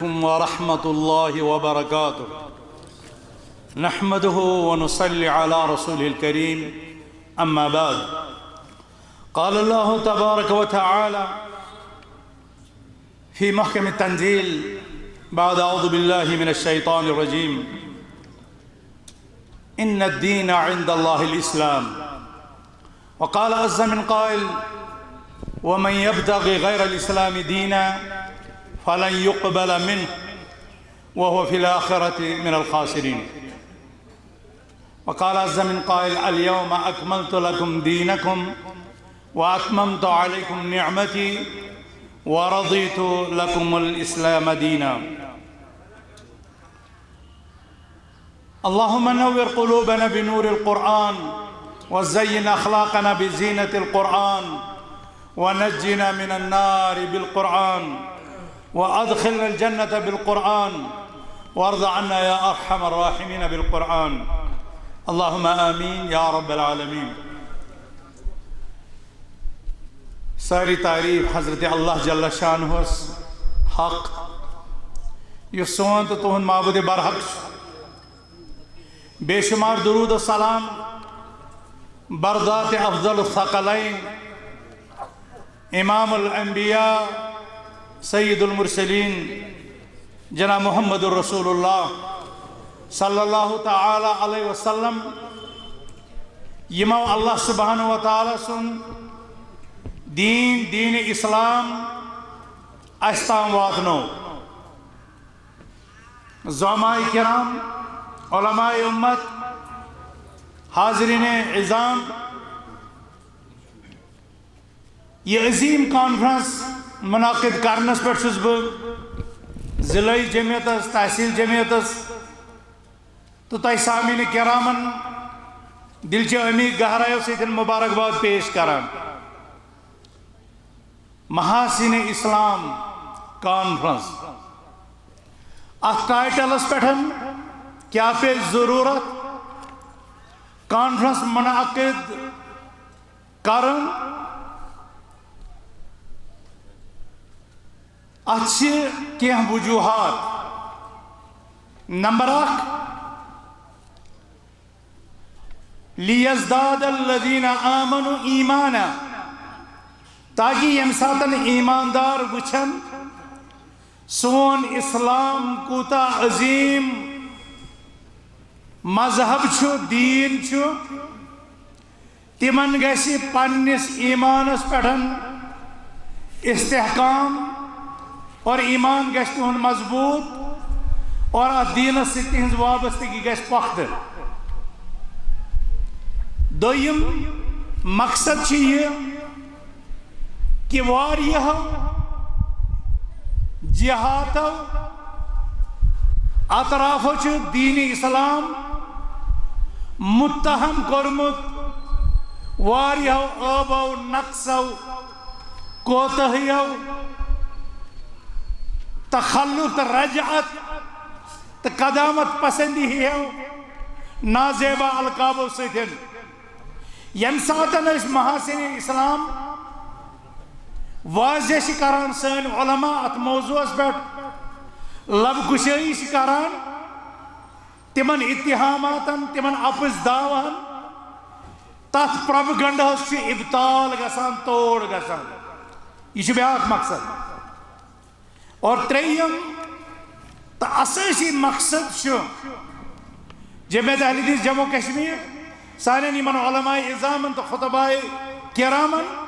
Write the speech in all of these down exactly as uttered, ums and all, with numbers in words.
عليكم ورحمة الله وبركاته. نحمده ونصلي على رسوله الكريم. أما بعد. قال الله تبارك وتعالى في محكم التنزيل بعد أعوذ بالله من الشيطان الرجيم: إن الدين عند الله الإسلام. وقال عز من قائل: ومن يبتغ غير الإسلام دينا فلن يقبل منه وهو في الآخرة من الخاسرين. وقال عز من قائل: اليوم أكملت لكم دينكم وأتممت عليكم نعمتي ورضيت لكم الإسلام دينا. اللهم نور قلوبنا بنور القرآن، وزين أخلاقنا بزينة القرآن، ونجنا من النار بالقرآن، وأدخلنا الجنة بالقرآن، وارض عنا يا أرحم الراحمين بالقرآن. اللهم آمين يا رب العالمين. ساری تعریف حضرت اللہ جل شانہس حق، یُس سون تہٕ تُہُنٛد معبود برحق چھُ۔ بے شمار درود و سلام بر ذات افضل الثقلین، امام الانبیاء، سید المرسلین، جناب محمد رسول اللہ صلی اللہ تعالی علیہ وسلم، یمو اللہ سبحانہ و تعالی سُنٛد دین، دین اسلام اسہِ تام واتنو۔ زعماء کرام، علماء امت، حاضرین عظام، یہ عظیم کانفرنس منعقد کرنس پٮ۪ٹھ چھُس بہٕ ضلعی جمعیتس، تحصیل جمعیتس تہٕ تۄہہِ سامعین کرامن دلچہ امی گہرایو سۭتۍ مبارکباد پیش کران۔ محاسن اسلام کانفرنس، اتھ ٹائٹلس پٮ۪ٹھ کیٛاہ پیٚیہِ ضروٗرت کانفرنس منعقد کرُن؟ اتھ چھِ کینٛہہ وجوہات۔ نمبر اکھ، لیزداد الذین آمنوا ایمانا، تاکہ ییٚمہِ ساتن ایماندار وٕچھن سون اسلام کوٗتاہ عظیم مذہب چھُ، دیٖن چھُ، تِمن گژھِ پننِس ایمانس پٮ۪ٹھ استحکام اور ایمان گژھِ تِہُنٛد مضبوٗط اور اتھ دیٖنس سۭتۍ تِہنٛز وابستگی گژھِ پۄختہٕ۔ دوٚیِم مقصد چھُ یہِ کہِ واریاہو جہاتو اطرافو چھُ دین اسلام متہم کوٚرمُت واریاہو عٲبو، نقصو، کوتاہیو، تخلف تہٕ رجعت تہٕ قدامت پسندی ہیو نازیبا القابو سۭتۍ۔ ییٚمہِ ساتن أسۍ محاسن اسلام واضح چھِ کران، سٲنۍ علماء اتھ موضوعس پٮ۪ٹھ لب کشٲیی چھِ کران، تِمن اتہاماتن، تِمن اپٕز دعواہن، تتھ پروپیگنڈاہس چھُ ابطال گژھان، توڑ گژھان۔ یہِ چھُ بیاکھ مقصد۔ اور ترٛیٚیِم تہٕ اسٲسی مقصد چھُ جمعیت اہل حدیث جموں کشمیر، سانٮ۪ن یِمن علماء عظامن تہٕ خطباء کرامن،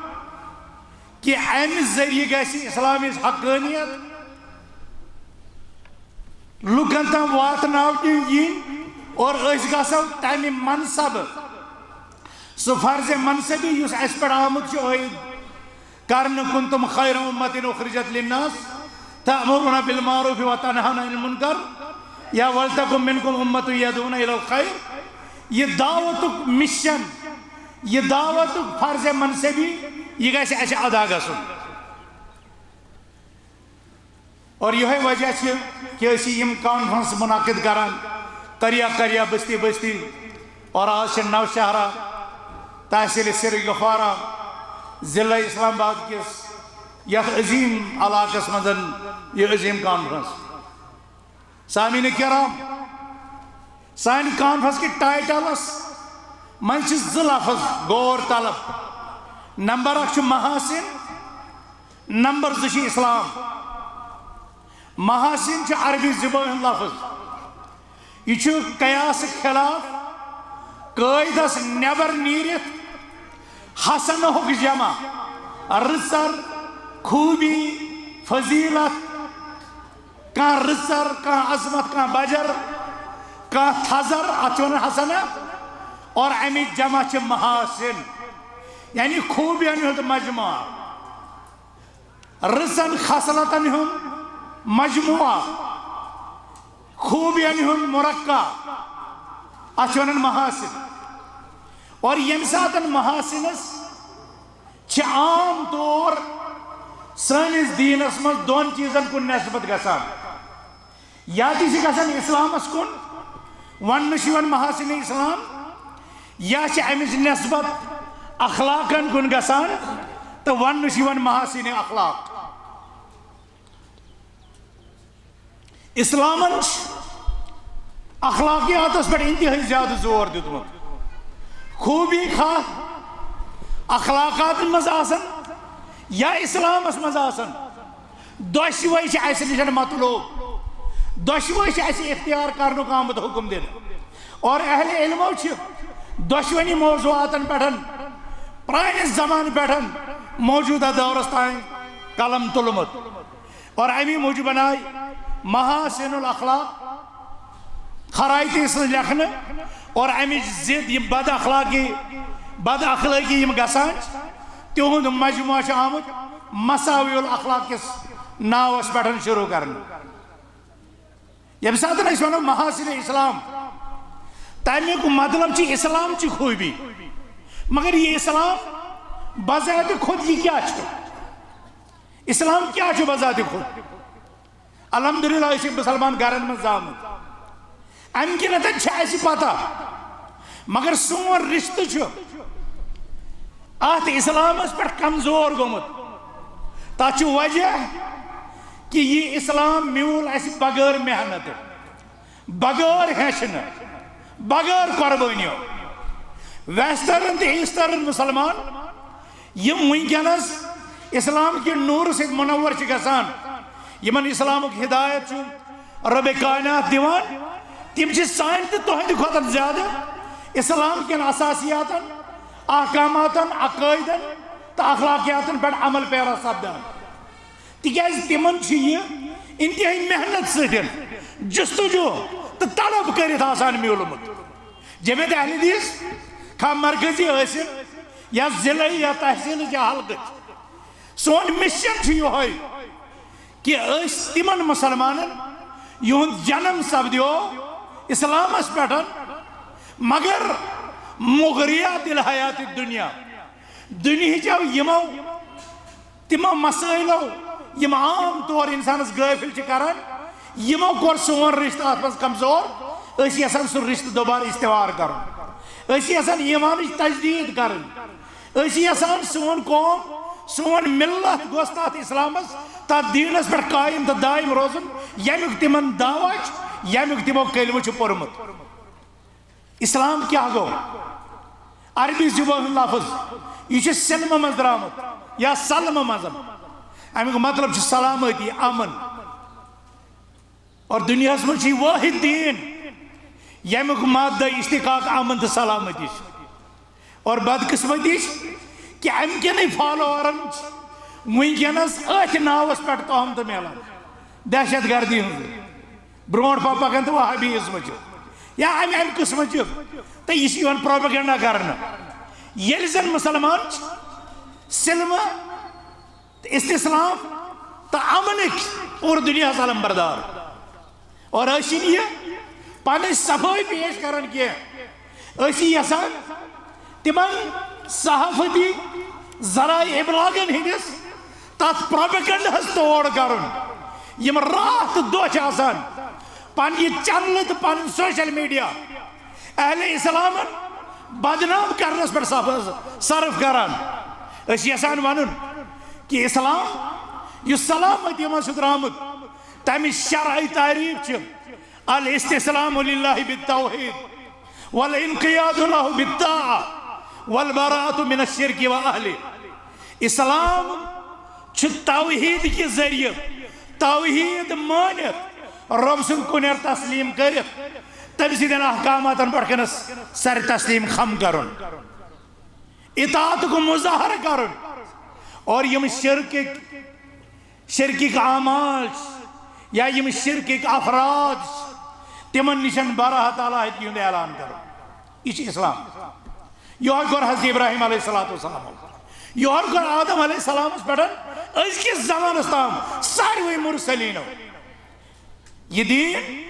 کہِ امہِ ذٔریعہٕ گژھِ اسلامٕچ حقانیت لُکن تام واتناونہٕ یِنۍ اور أسۍ گژھو تمہِ منصبہٕ، سُہ فرض منصبی یُس اسہِ پٮ۪ٹھ آمُت چھُ عٲید کرنہٕ، کنتم خیر امت اخرجت للناس تأمرون بالمعروف وتنهون عن المنکر یا ولتکن منکم امت یدعون الی الخیر۔ یہِ دعوتُک مشن، یہِ دعوتُک فرض منصبی، یہِ گژھِ اسہِ ادا گژھُن۔ اور یہے وجہ چھُ کہ أسۍ چھِ یِم کانفرنس منعقد کران، قریہ قریہ، بستی بستی، اور آز چھِ نوشہرہ، تحصیل سر گفارہ، ضلع اسلام آباد کِس یتھ عظیم علاقس منٛز یہِ عظیم کانفرنس۔ سامعین کرام، سانہِ کانفرنس کہِ ٹائٹلس منٛز چھِ زٕ لفظ غور طلب۔ نمبر اکھ چھُ محاسن، نمبر زٕ چھُ اسلام۔ محاسن چھُ عربی زبٲنۍ ہُنٛد لفظ۔ یہِ چھُ قیاسہٕ خلاف قٲعدس نٮ۪بر نیٖرِتھ حسنہُک جمع، رٕژر، خوٗبی، فضیلت، کانٛہہ رٕژر، کانٛہہ عظمت، کانٛہہ بجر، کانٛہہ تھزر، اتھ چھِ ونان حسنہ۔ اور امِچ جمع چھِ محاسن، یعنی خوٗبین ہُنٛد مجموعہ، رٕژن خصلتن ہُنٛد مجموعہ، خوٗبین ہُنٛد مرقع، اتھ چھِ ونان محاسن۔ اور ییٚمہِ ساتن محاسنس چھِ عام طور سٲنِس دیٖنس منٛز دۄن چیٖزن کُن نسبت گژھان۔ یا تہِ چھِ گژھان اسلامس کُن، وننہٕ چھُ یِوان محاسن اسلام، یا چھِ امِچ نسبت اخلاقن کُن گژھان تہٕ وننہٕ چھُ یِوان محاسن اخلاق۔ اسلامن چھُ اخلاقیاتس پٮ۪ٹھ انتہٲئی زیادٕ زور دیُتمُت۔ خوٗبی خواہ اخلاقاتن منٛز آسن یا اسلامس منٛز آسن، دۄشوے چھِ اسہِ نِش مطلوب، دۄشوے چھِ اسہِ اختیار کرنُک آمُت حکم دِنہٕ۔ اور اہل علمو چھِ دۄشوٕنی موضوعاتن پٮ۪ٹھ پرانہِ زمانہٕ پٮ۪ٹھ موجودہ دورس تام قلم تُلمُت۔ اور امی موجود بنائی محاسن الاخلاق خرائطی سٕنٛز لیکھنہٕ اور امِچ ضد، یِم بد اخلاقی، بد اخلٲقی یِم گژھان چھِ، تِہُنٛد مجموعہٕ چھُ آمُت مساوی الاخلاق کِس ناوس پٮ۪ٹھ شروع کرنہٕ۔ ییٚمہِ ساتہٕ أسۍ ونو محاسن اسلام، تمیُک مطلب چھُ اسلام چہِ خوٗبی۔ مگر یہِ اسلام بذات خود یہِ کیٛاہ چھُ؟ اسلام کیٛاہ چھُ بذات خود؟ الحمدللہ، أسۍ چھِ مسلمان گرن منٛز زامٕتۍ، امہِ کِنٮ۪تھ چھِ اسہِ پتہ۔ مگر سون رشتہٕ چھُ اتھ اسلامس پٮ۪ٹھ کمزور گوٚمُت۔ تتھ چھُ وجہ کہِ یہِ اسلام میوٗل اسہِ بغٲر محنتہٕ، بغٲر ہیٚچھنہٕ، بغٲر قربٲنیو۔ ویسٹرن تہٕ ایسٹرن مسلمان یِم وٕنکیٚنس اسلام کہِ نوٗرٕ سۭتۍ منور چھِ گژھان، یِمن اسلامُک ہدایت چھُ رب کائنات دِوان، تِم چھِ سانہِ تہٕ تُہنٛدِ کھۄتہٕ زیادٕ اسلام کٮ۪ن اساسیاتن، احکاماتن، عقٲیدن تہٕ اخلاقیاتن پٮ۪ٹھ عمل پیرا سپدان۔ تِکیازِ تِمن چھُ یہِ انتہٲئی محنت سۭتۍ، جستجو تہٕ طلب کٔرِتھ آسان میوٗلمُت۔ جمعیت اہل حدیث، خواہ مرکزی ٲسِن یا ضلعی یا تحصیلٕچ یا حلقٕچ، سون مشن چھُ یِہوٚے کہِ أسۍ تِمن مسلمانن یِہُنٛد جنم سپدیو اسلامس پٮ۪ٹھ، مگر مغریات الحیات الدنیا، دُنیہٕچو یِمو تِمو مسٲیلو یِم عام طور انسانس غٲفل چھِ کران، یِمو کوٚر سون رشتہٕ اتھ منٛز کمزور۔ أسۍ یژھان سُہ رشتہٕ دوبارٕ استوار کرُن، أسۍ یژھان ایمانٕچ تجدید کرٕنۍ، أسۍ یژھان سون قوم، سون ملت گوٚژھ تتھ اسلامس، تتھ دیٖنس پٮ۪ٹھ قٲیِم تہٕ دٲیِم روزُن، ییٚمیُک تِمن دعویٰ چھُ، ییٚمیُک تِمو کلمہٕ چھُ پوٚرمُت۔ اسلام کیٛاہ گوٚو؟ عربی زبان ہُنٛد لفظ، یہِ چھُ سلمہٕ منٛز درٛامُت یا سلمہٕ منٛز۔ اَمیُک مطلب چھُ سلامتی، امن۔ اور دُنیاہَس منٛز چھُ یہِ وٲحد دیٖن، ییٚمیُک مادہ اشتقاق امن تہٕ سلامتی چھُ۔ اور بدقسمتی چھِ کہِ امہِ کٮ۪نٕے فالوورن چھِ وٕنکیٚنس أتھۍ ناوس پٮ۪ٹھ تہمتہٕ میلان، دہشت گردی ہٕنٛز، برونٛٹھ پہن پکان تہٕ وہابی ازمٕچ یا امہِ امہِ قٕسمٕچ، تہٕ یہِ چھِ یِوان پروپیگنڈا کرنہٕ۔ ییٚلہِ زن مسلمان چھِ سلمہٕ تہٕ استسلام تہٕ امنٕکۍ پوٗرٕ دُنیاہس علم بردار۔ اور أسۍ چھِنہٕ یہِ پنٕنۍ صفٲیی پیش کران کینٛہہ۔ أسۍ چھِ یژھان تِمن صحافتی ذرائع ابلاغن ہٕنٛدِس تتھ پروپیگنڈہس توڑ کرُن۔ یِم راتھ تہٕ دۄہ چھِ آسان پننہِ چینلہٕ تہٕ پنُن سوشل میڈیا اہل اسلامن بدنام کرنس پٮ۪ٹھ صف-، صرف کران۔ أسۍ چھِ یژھان ونُن کہِ اسلام یُس سلامتی منٛز چھُ درٛامُت، تمِچ شرعی تعریف چھِ الاستسلام لله بالتوحيد والانقياد له بالطاعة والبراءة من الشرك وأهله. اسلام چھُ توحید کہِ ذٔریعہٕ، توحید مٲنِتھ، رۄب سُنٛد کُنٮ۪ر تسلیم کٔرِتھ، تٔمۍ سٕنٛدٮ۪ن احکاماتن پٮ۪ٹھ کٔرِتھ سر تسلیم خم کرُن، اطاعتُک مظاہرٕ کرُن، اور یِم شرکٕکۍ شرکٕکۍ اعمال چھِ یا یِم شرکٕکۍ افراد چھِ، تِمن نِش براءت اللہ تہِ ہُنٛد اعلان کرُن۔ یہِ چھُ اسلام۔ یِہوٚے کوٚر حضرت ابراہیم علیہ الصلوۃ والسلام، یِہوٚے کوٚر آدم علیہ السلامس پٮ۪ٹھ أزکِس زمانس تام ساروٕے مرسلیٖنو۔ یہِ دیٖن،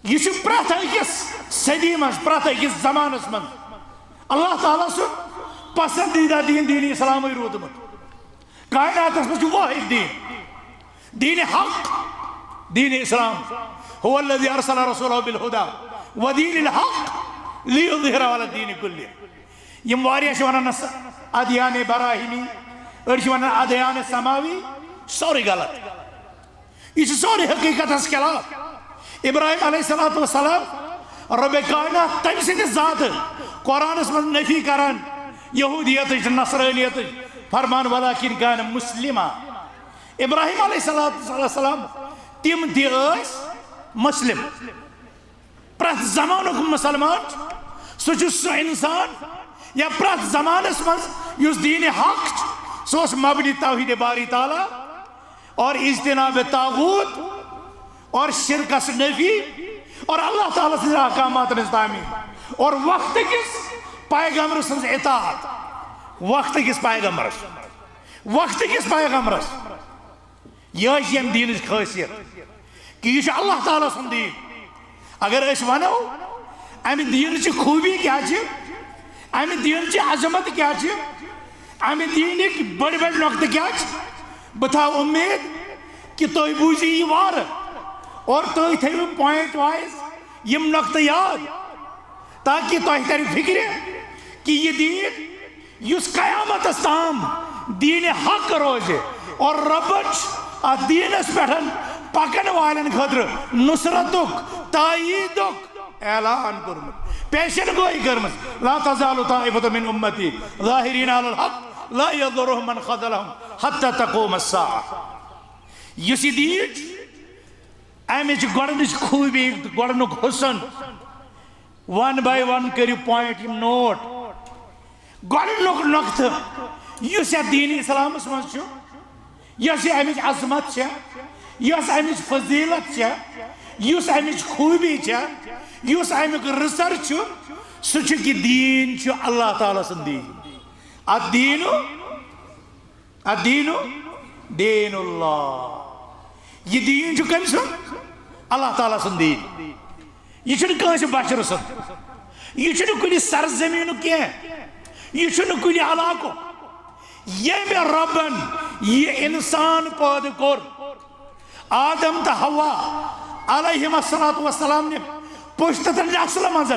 یہِ چھُ پرٛٮ۪تھ أکِس صدی منٛز، پرٛٮ۪تھ أکِس زمانس منٛز اللہ تعالیٰ سُنٛد پسندیدہ دیٖن، دیٖن اسلامٕے روٗدمُت۔ کائناتس منٛز چھُ واحد دیٖن، دیٖن حق، دیٖن اسلام۔ هو الذي ارسل رسوله بالهدى ودين الحق ليظهره على الدين كله۔ یِم واریاہ چھِ ونان نہ سا ادیان براہیمی، أڑۍ چھِ ونان ادیان سماوی، سورُے غلط۔ یہِ چھُ سورُے حقیٖقتس خلاف۔ ابراہیم علیہ الصلوۃ والسلام، رب کائنات، تٔمۍ سٕنٛدِ ذاتہٕ قرآنس منٛز نفی کران یہودیتٕچ، نصرٲنیتٕچ، فرمان ولكن كان مسلما۔ ابراہیم علیہ الصلوۃ والسلام، تِم تہِ ٲسۍ مسلم۔ پرٛٮ۪تھ زمانُک مُسلمان چھُ، سُہ چھُ سُہ اِنسان یا پرٛٮ۪تھ زمانس منٛز یُس دیٖنِ حق چھُ، سُہ اوس مبنی توحید باری تعالیٰ اور اجتناب طاغوت اور شرکس نفی اور اللہ تعالیٰ سٕنٛدِ احکاماتن ہٕنٛز تعمیٖل اور وقتہٕ کِس پیغمبر سٕنٛز اطاعت۔ وقتہٕ کِس پیغمبرس، وقتہٕ کِس پیغمبرس۔ یہِ ٲس ییٚمہِ دیٖنٕچ خٲصیت کہِ یہِ چھُ اللہ تعالیٰ سُنٛد دیٖن۔ اگر أسۍ وَنو، اَمہِ دیٖنٕچہِ خوٗبی کیٛاہ چھِ، اَمہِ دیٖنٕچہِ عظمت کیٛاہ چھِ، اَمہِ دیٖنٕکۍ بٔڑۍ بٔڑۍ نۄقطہٕ کیٛاہ چھِ، بہٕ تھاوٕ اُمید کہِ تُہۍ بوٗزِو یہِ وارٕ اور تُہۍ تھٲیِو point wise یِم نۄقطہٕ یاد، تاکہِ تۄہہِ ترِ فِکرِ کہِ یہِ دیٖن یُس قیامتس تام دیٖنِ حق روزِ اور رۄبن چھُ اتھ دیٖنس پٮ۪ٹھ پکن والٮ۪ن خٲطرٕ نصرتُک، تاییدُک اعلان کوٚرمُت، پیشن گویی کٔرمٕژ، لا تزال طائفة من امتی ظاہرین علی الحق لا یضرهم من خذلهم حتی تقوم الساعة۔ یُس یہِ دیٖن چھُ، امِچ گۄڈنِچ خوٗبی، گۄڈنیُک حسن، one by one کٔرِو point یِم note۔ گۄڈٕنیُک نۄقطہٕ یُس یتھ دیٖن اسلامس منٛز چھُ، یۄس یہِ امِچ عظمت چھےٚ، یۄس امِچ فضیلت چھےٚ، یُس امِچ خوٗبی چھےٚ، یُس امیُک رٕژر چھُ، سُہ چھُ کہِ دیٖن چھُ اللہ تعالیٰ سُنٛد دیٖن۔ الدین، الدین دین اللہ۔ یہِ دیٖن چھُ کٔمۍ سُنٛد؟ اللہ تعالیٰ سُنٛد دیٖن۔ یہِ چھُنہٕ کٲنٛسہِ بشرٕ سُنٛد، یہِ چھُنہٕ کُنہِ سرزمینُک کینٛہہ، یہِ چھُنہٕ کُنہِ علاقُک۔ ییٚمہِ رۄبن یہِ انسان پٲدٕ کوٚر، آدم تہٕ حوا علیہم الصلوۃ والسلام نہِ پُشت تہٕ نسلہٕ منٛز،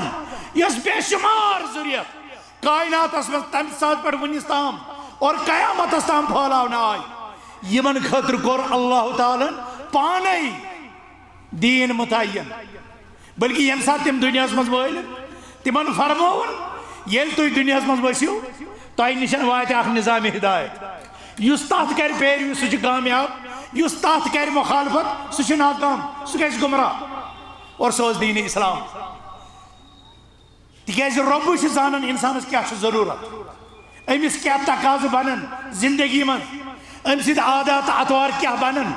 یۄس بے شمار ذُریت کائناتس منٛز تمہِ ساتہٕ پٮ۪ٹھ وُنِس تام اور قیامتس تام پھٲلاونہٕ آے، یِمن خٲطرٕ کوٚر اللہ تعالیٰ ہن پانے دیٖن متعین۔ بلکہ ییٚمہِ ساتہٕ تِم دُنیاہس منٛز وٲتۍ، تِمن فرمووُن، ییٚلہِ تُہۍ دُنیاہس منٛز ؤسِو، تۄہہِ نِش واتہِ اکھ نظام ہدایت۔ یُس تتھ کرِ پیروی، سُہ چھُ کامیاب، یُس تتھ کرِ مخالفت، سُہ چھُ ناکام، سُہ گژھِ گمراہ۔ اور سُہ اوس دیٖن اسلام۔ تِکیٛازِ رۄبٕے چھُ زانان اِنسانَس کیٛاہ چھُ ضروٗرت، أمِس کیٛاہ تقاضہٕ بَنَن زِندگی منٛز، أمۍ سٕنٛدۍ عادات اطوار کیٛاہ بَنَن،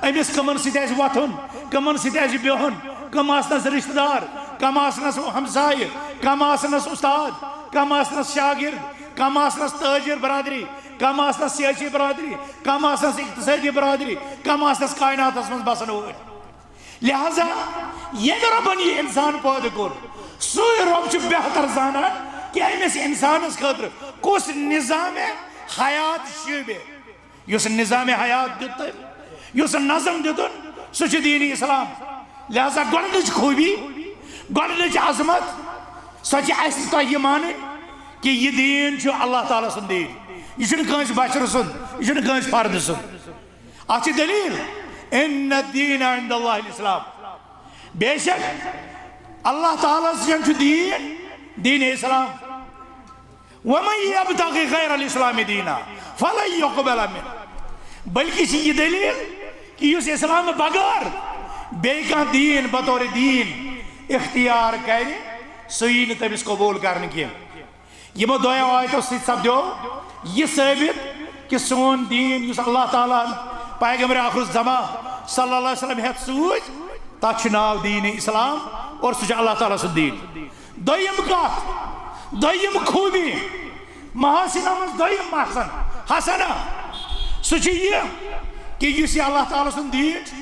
أمِس کَمَن سۭتۍ آسہِ وۄتھُن، کَمَن سۭتۍ آسہِ بِہُن، کَم آسنَس رِشتہٕ دار، کَم آسنَس ہمسایہِ، کَم آسنَس اُستاد، کَم آسنَس شاگرد، کَم آسنَس تٲجِر برادری، کَم آسنَس سیٲسی برادری، کَم آسنَس اقتصٲدی برادری، کَم آسنَس کائناتَس منٛز بَسَن وٲلۍ۔ لہذا ییٚمہِ رۄبن یہِ انسان پٲدٕ کوٚر، سُے رۄب چھُ بہتر زانان کہِ أمِس انسانس خٲطرٕ کُس نظام حیات چھُ۔ یُس نظام حیات دیُت تٔمۍ، یُس نظم دیُتُن، سُہ چھُ دیٖن اسلام۔ لہذا گۄڈنِچ خوٗبی، گۄڈنِچ عظمت، سۄ چھِ اَسہِ تۄہہِ یہِ مانٕنۍ کہِ یہِ دیٖن چھُ اللہ تعالیٰ سُنٛد دیٖن۔ یہِ چھُنہٕ کٲنٛسہِ بشرٕ سُنٛد، یہِ چھُنہٕ کٲنٛسہِ فردٕ سُنٛد۔ اتھ چھِ دلیل، ان الدین عند اللہ الاسلام۔ بے شک اللہ تعالیٰ سٕنٛدۍ چھُ دیٖن، دیٖن اسلام۔ ومن یبتغ غیر الاسلام دینا فلن یقبل منہ۔ بلکہ چھِ یہِ دٔلیٖل کہِ یُس اسلام بغٲر بیٚیہِ کانٛہہ دیٖن بطور دیٖن اختیار کرِ، سُہ یی نہٕ تٔمِس قبوٗل کرنہٕ کینٛہہ۔ یِمو دۄیو آیتو سۭتۍ سپدیو یہِ ثٲبت کہِ سون دیٖن یُس اللہ تعالیٰ ہن پیغمبر آخر الزمان صلی اللہ علیہ وسلم ہٮ۪تھ سوٗز، تتھ چھُ ناو دیٖن اسلام اور سُہ چھُ اللہ تعالیٰ سُنٛد دیٖن۔ دوٚیِم کتھ، دوٚیِم خوٗبی، محاسنہ منٛز دوٚیِم محسن، حسنہ، سُہ چھُ یہِ کہِ یُس یہِ اللہ تعالیٰ سُنٛد دیٖن چھُ،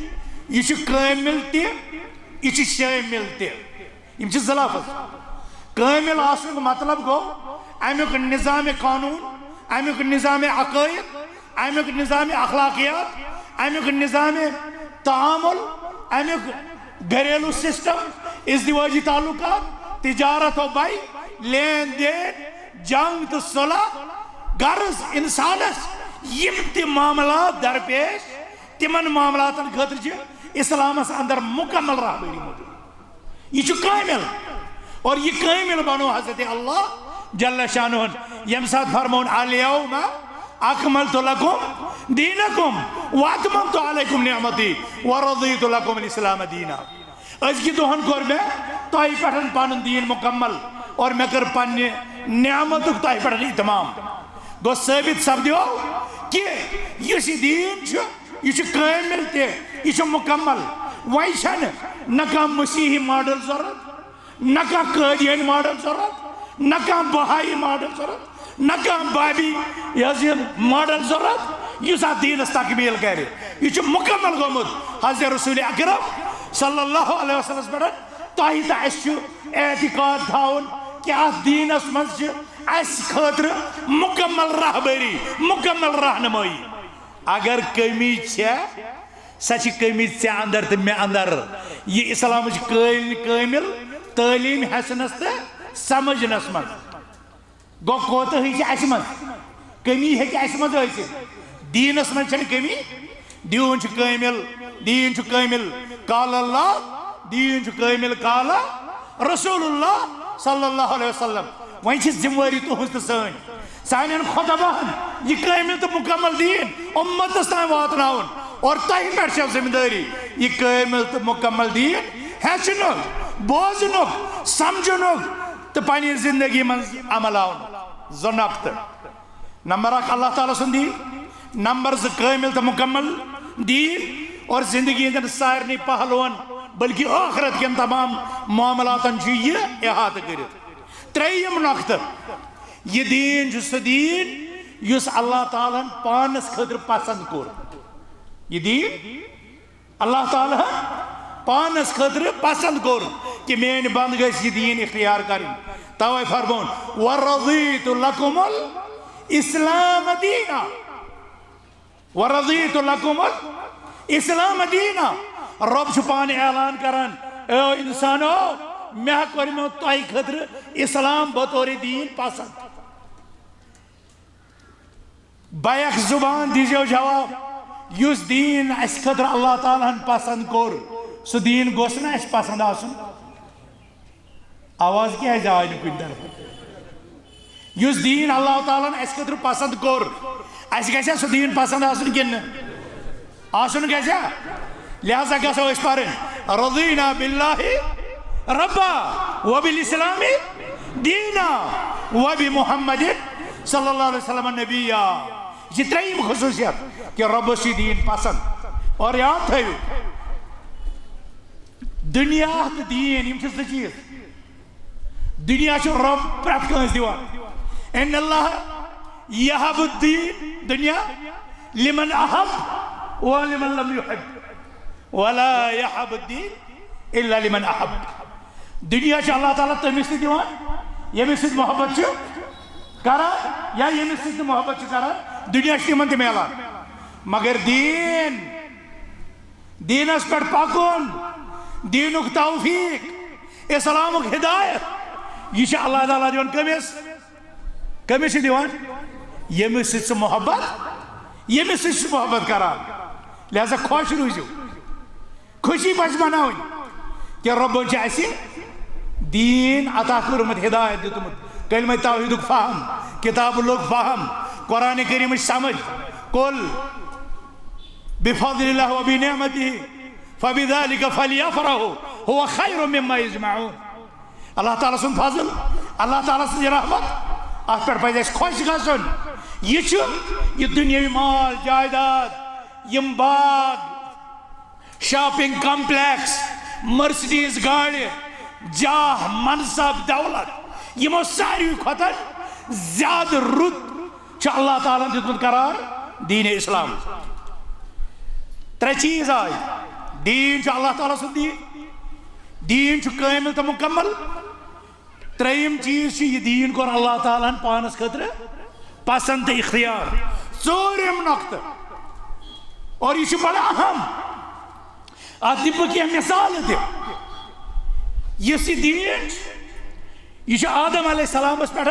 یہِ چھُ کٲمِل تہِ، یہِ چھُ شٲمِل تہِ۔ یِم چھِ زٕ لفظ۔ کٲمِل آسنُک مطلب گوٚو اَمیُک نظام قانوٗن، اَمیُک نظام عقٲیِد، اَمیُک نظام اخلاقیات، اَمیُک نظام تعامل، اَمیُک گھریلو سسٹم، ازدواجی تعلقات، تجارت و بے، لین دین، جنگ تہٕ صلح، غرض انسانس یِم تہِ معاملات درپیش، تِمن معاملاتن خٲطرٕ چھِ اسلامس اندر مکمل رہبری موجود۔ یہِ چھُ کٲمِل۔ اور یہِ کٲمِل بنو حضرت اللہ جل شانہ، ییٚمہِ ساتہٕ فرمون، الیوم اکملت لکم دینکم واتممت علیکم نعمتی ورضیت لکم الاسلام دینا۔ أزکہِ دۄہن کوٚر مےٚ تۄہہِ پٮ۪ٹھ پنُن دیٖن مکمل اور مےٚ کٔر پننہِ نعمتُک تۄہہِ پٮ۪ٹھ اتمام۔ گوٚو ثٲبت سپدیو کہِ یُس یہِ دیٖن چھُ، یہِ چھُ کٲمِل تہِ، یہِ چھُ مکمل۔ وۄنۍ چھنہٕ نہ کانٛہہ مسیحی ماڈل ضرورت، نہ کانٛہہ قٲدیٲنۍ ماڈل ضرورت، نہ کانٛہہ بہایی ماڈل ضرورت، نہ کانٛہہ بابی، یہِ حظ یہِ ماڈل ضرورت، یُس اتھ دیٖنس تکمیٖل کرِ۔ یہِ چھُ مکمل گوٚمُت حضرت رسول اکرم صلی اللہ علیہ وسلمس پٮ۪ٹھ۔ تۄہہِ تہٕ اسہِ چھُ اعتقاد تھاوُن کہِ اتھ دیٖنس منٛز چھِ اسہِ خٲطرٕ مکمل رہبری، مکمل رہنمٲیی۔ اگر کمی چھےٚ، سۄ چھِ کمی ژےٚ اندر تہٕ مےٚ اندر۔ یہِ اسلامٕچ کٲ-، کٲمِل تعلیٖم ہیٚچھنس تہٕ سمجھنس منٛز۔ گوٚو کوتاہی چھِ اسہِ منٛز، کمی ہیٚکہِ اسہِ منٛز ٲسِتھ۔ دیٖنس منٛز چھنہٕ کمی، دیٖن چھُ کٲمِل، دیٖن چھُ کٲمِل۔ قال اللہ، دیٖن چھُ کٲمِل۔ قال رسول اللہ صلی اللہ علیہ وسلم۔ وۄنۍ چھِ ذمہٕ وٲری تُہٕنٛز تہٕ سٲنۍ۔ سانٮ۪ن خطباہن یہِ کٲمِل تہٕ مکمل دیٖن اُمتس تام واتناوُن۔ اور تۄہہِ پٮ۪ٹھ چھےٚ ذمہٕ دٲری یہِ کٲمِل تہٕ مکمل دیٖن ہیٚچھنُک، بوزنُک، سمجھنُک تہٕ پننہِ زندگی منٛز عمل آونُک۔ زٕ نۄقطہٕ۔ نمبر اکھ اللہ تعالیٰ سُنٛد دیٖن، نمبر زٕ کٲمِل تہٕ مکمل دیٖن، اور زندگی ہٕنٛدٮ۪ن سارنٕے پہلوَن بلکہ ٲخرت کٮ۪ن تمام معاملاتن چھُ یہِ احاطہٕ کٔرِتھ۔ ترٛیٚیِم نۄقطہٕ، یہِ دیٖن چھُ سُہ دیٖن یُس اللہ تعالیٰ ہن پانس خٲطرٕ پسنٛد کوٚر۔ یہِ دیٖن اللہ تعالیٰ ہن پانس خٲطرٕ پسنٛد کوٚر کہِ میٲنۍ بنٛد گٔژھۍ یہِ دیٖن اختیار کرٕنۍ۔ توے فرمون، ورضیت لکم الاسلام دینا۔ ورضیت لکم الاسلام دینا۔ رب چھُ پانہٕ اعلان کران، اے انسانو، مےٚ کوٚرمو تۄہہِ خٲطرٕ اسلام بطور دیٖن پسنٛد۔ بیک زبان دیٖزیو جواب، یُس دیٖن اَسہِ خٲطرٕ اللہ تعالیٰ ہن پسنٛد کوٚر، سُہ دیٖن گوٚژھ نہٕ اَسہِ پسنٛد آسُن؟ آواز کیٛازِ آے نہٕ کُنہِ طرفہٕ؟ یُس دیٖن اللہ تعالیٰ ہن اَسہِ خٲطرٕ پسنٛد کوٚر، اَسہِ گژھِ سُہ دیٖن پسنٛد آسُن کِنہٕ نہٕ؟ آسُن گژھِ۔ لہذا گژھو أسۍ پرٕنۍ، رضینا باللہ ربا وبالاسلام دینا وبمحمد صلی اللہ علیہ وسلم نبیا۔ یہِ چھِ ترٛیٚیِم خصوٗصیت کہِ رۄبَس چھُ دیٖن پسنٛد۔ اور یاد تھٲیِو، دُنیا تہٕ دیٖن، یِم چھِ زٕ چیٖز۔ دُنیا چھُ رۄب پرٛٮ۪تھ کٲنٛسہِ دِوان۔ ان اللہ یہب الدین، دُنیا، لمن احب و لمن لم یحب، ولا یہب الدین الا لمن احب۔ دُنیا چھُ اللہ تعالیٰ تٔمِس تہِ دِوان، ییٚمِس سۭتۍ محبت چھُ کران یا ییٚمِس سۭتۍ نہٕ محبت چھُ کران، دُنیا چھُ تِمن تہِ میلان۔ مگر دیٖن، دیٖنس پٮ۪ٹھ پکُن، دیٖنُک توفیٖق، اسلامُک ہدایت، یہِ چھُ اللہ تعالیٰ دِوان کٔمِس؟ کٔمِس چھُ دِوان؟ ییٚمِس سۭتۍ سُہ محبت، ییٚمِس سۭتۍ سُہ محبت کران۔ لہذا خۄش روٗزِو، خوشی پزِ مناوٕنۍ۔ کہ رۄبن چھِ اَسہِ دیٖن عطا کوٚرمُت، ہدایت دیُتمُت، کلمہ توحیدُک فہم، کتاب اللہُک فہم، قرآن کریمٕچ سمجھ۔ قل بفضل اللہ وبنعمتہ فبذلک فلیفرحوا هو خیر مما یجمعون۔ اللہ تعالیٰ سُنٛد فضل، اللہ تعالیٰ سٕنٛز رحمت، اتھ پٮ۪ٹھ پزِ اَسہِ خۄش گژھُن۔ یہِ چھُ، یہِ دُنیٲوی مال جائیداد، یِم باغ، شاپنگ کمپلیکس، مرسڈیز گاڑِ، جاہ، منصب، دولت، یِمو ساروی کھۄتہٕ زیادٕ رُت چھُ اللہ تعالیٰ ہن دیُتمُت قرار دین اسلام۔ ترٛےٚ چیٖز آے۔ دین چھُ اللہ تعالیٰ سُنٛد دین، دین چھُ کٲمل تہٕ مکمل۔ ترٛیٚیِم چیٖز چھُ، یہِ دیٖن کوٚر اللہ تعالیٰ ہن پانس خٲطرٕ پسند تہٕ اختیار۔ ژوٗرِم نۄقطہٕ، اور یہِ چھُ بڑٕ اہم، اتھ دِمہٕ بہٕ کینٛہہ مثالہٕ تہِ۔ یُس یہِ دیٖن چھُ، یہِ چھُ آدم علیہ السلامس پٮ۪ٹھ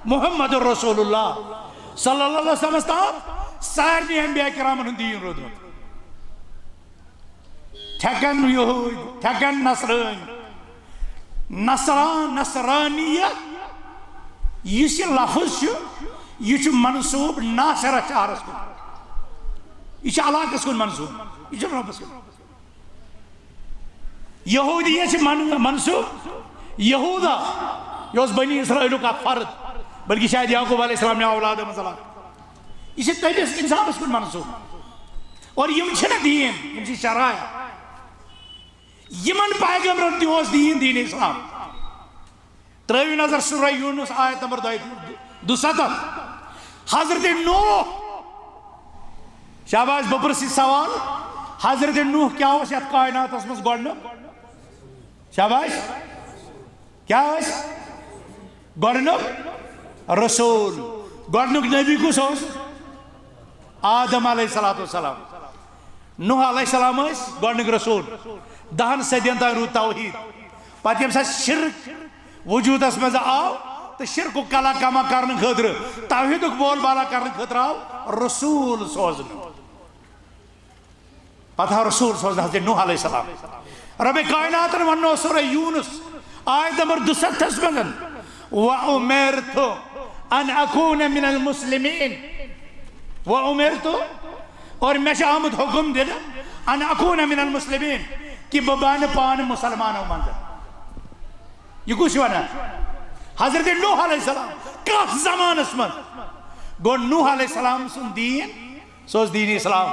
محمد رسول اللہ صلی اللہ علیہ وسلمس تام سارنٕے انبیاء کرامن ہُنٛد دیٖن روٗدمُت۔ تھٮ۪کن یہوٗدۍ، تھٮ۪کن نصرٲنۍ، نصران، نصرانیت، یُس یہِ لفظ چھُ، یہِ چھُ منسوٗب ناصرہ شہرس کُن، یہِ چھُ علاقس کُن منسوٗب، یہِ چھُنہٕ رۄبس کُن۔ یہوٗدیت چھِ من-، منسوٗب یہوٗدا، یہِ اوس بنی اسرائیلُک اکھ فرد، بلکہِ شاید یعقوب علیہ السلام نہِ اولادو منٛز علاقہٕ۔ یہِ چھِ تٔمِس انسانس کُن منسوٗب۔ اور یِم چھِنہٕ دیٖن، یِم چھِ شرایع۔ یِمن پیغمبرن تہِ اوس دیٖن، دیٖن اسلام۔ ترٲوِو نظر سورہ یونس آیت نمبر دۄیہِ، دُسَتتھ۔ حضرت نوح، شاباش، بہٕ پرژھٕ یہِ سوال، حضرت نوح کیٛاہ اوس یتھ کائناتس منٛز گۄڈٕنیُک؟ شاباش۔ کیٛاہ ٲسۍ؟ گۄڈٕنیُک رسول۔ گۄڈٕنیُک نبی کُس اوس؟ آدم علیہ الصلوۃ والسلام۔ نوح علیہ السلام ٲسۍ گۄڈٕنیُک رسول۔ دَہَن صدین تام روٗد توحید۔ پتہٕ ییٚمہِ ساتہٕ شرک وجوٗدس منٛز آو تہٕ شرکُک کلا کما کرنہٕ خٲطرٕ، توحیدُک بول بالا کرنہٕ خٲطرٕ آو رسول سوزنہٕ۔ پتہٕ آو رسول سوزنہٕ حضرت نوح علیہ السلام۔ رب کائناتن وننو سورہ یونس آیت نمبر دُسَتتھس منٛز، "وَأُمِرْتُ أَنْ أَكُونَ مِنَ الْمُسْلِمِينَ۔ وَأُمِرْتُ"، اور مےٚ چھُ آمُت حکم دِنہٕ، "أَنْ أَكُونَ مِنَ الْمُسْلِمِينَ"، کہِ بہٕ بنہٕ پانہٕ مُسلمانو منٛز۔ یہِ کُس چھُ ونان؟ حضرت نوح علیہ السلام۔ کتھ زمانس منٛز؟ گوٚو نوح علیہ السلام سُنٛد دیٖن سُہ اوس دیٖن اسلام۔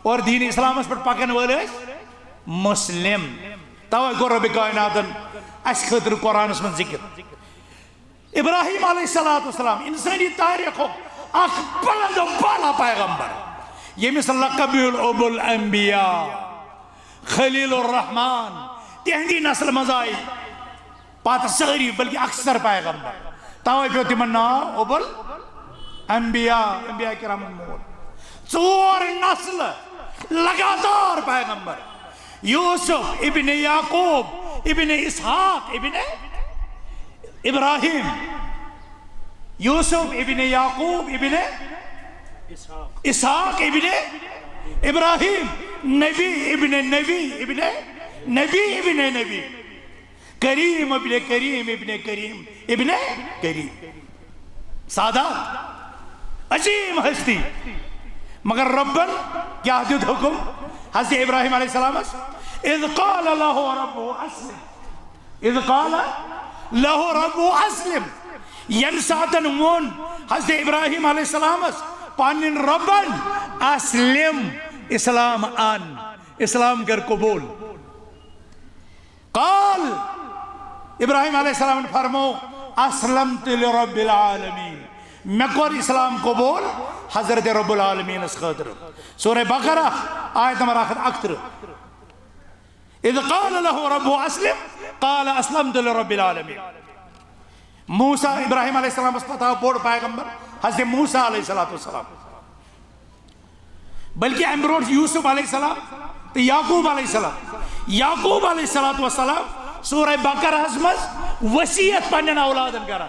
اور دیٖن اسلامس پٮ۪ٹھ پکن وٲلۍ ٲسۍ مسلم۔ توے کوٚر رب کائناتن اسہِ خٲطرٕ قرآنس منٛز ذکر۔ ابراہیم علیہ الصلوۃ والسلام، انسٲنی تاریخُک اکھ بلند و بالا پیغمبر، ییٚمِس لقب میوٗل ابو الانبیاء، خلیل الرحمان، تِہنٛدی نسلہِ منٛز آیہِ پتہٕ سٲری، بلکہ اکثر پیغمبر۔ توے پیوٚو تِمن ناو ابو الانبیاء، انبیاء کرامن مول۔ ژور نسلہٕ لگاتار پیغمبر۔ یوسف ابن یعقوب ابن اسحاق ابن ابراہیم۔ یوسف ابن یعقوب ابن اسحاق ابن ابراہیم۔ نبی ابن نبی ابن نبی ابن نبی۔ کریم ابن کریم ابن کریم ابن کریم۔ سادات، عظیم ہستی۔ مگر ربن کیٛاہ دیُت حکم حضرت ابراہیم علیہ السلامس؟ "اذ قال له ربه اسلم"۔ "اذ قال له ربه اسلم"۔ ییٚمہِ ساتن ووٚن حضرت ابراہیم علیہ السلامس پنٕنۍ ربن، "اسلم"، اسلام ان، اسلام کر قبول۔ قال، ابراہیم علیہ السلام فرمو، "اسلمت لرب العالمین"، مےٚ کوٚر اسلام قبول حضرت رب العالمینس خٲطرٕ۔ سورہ بقرہ، آیت نمبر اکھ ہتھ اکترٕہ۔ "اذ قال له ربه اسلم قال اسلمت لرب العالمین"۔ موسیٰ، ابراہیم علیہ السلامس پتہٕ آو بوٚڑ پیغمبر حضرت موسیٰ علیہ الصلوۃ والسلام۔ بلکہ امہِ برونٛٹھ یوسف علیہ السلام تہٕ یعقوب علیہ السلام۔ یعقوب علیہ الصلوۃ والسلام سورہ بقرہس منٛز وصیت پننٮ۪ن اولادن کران،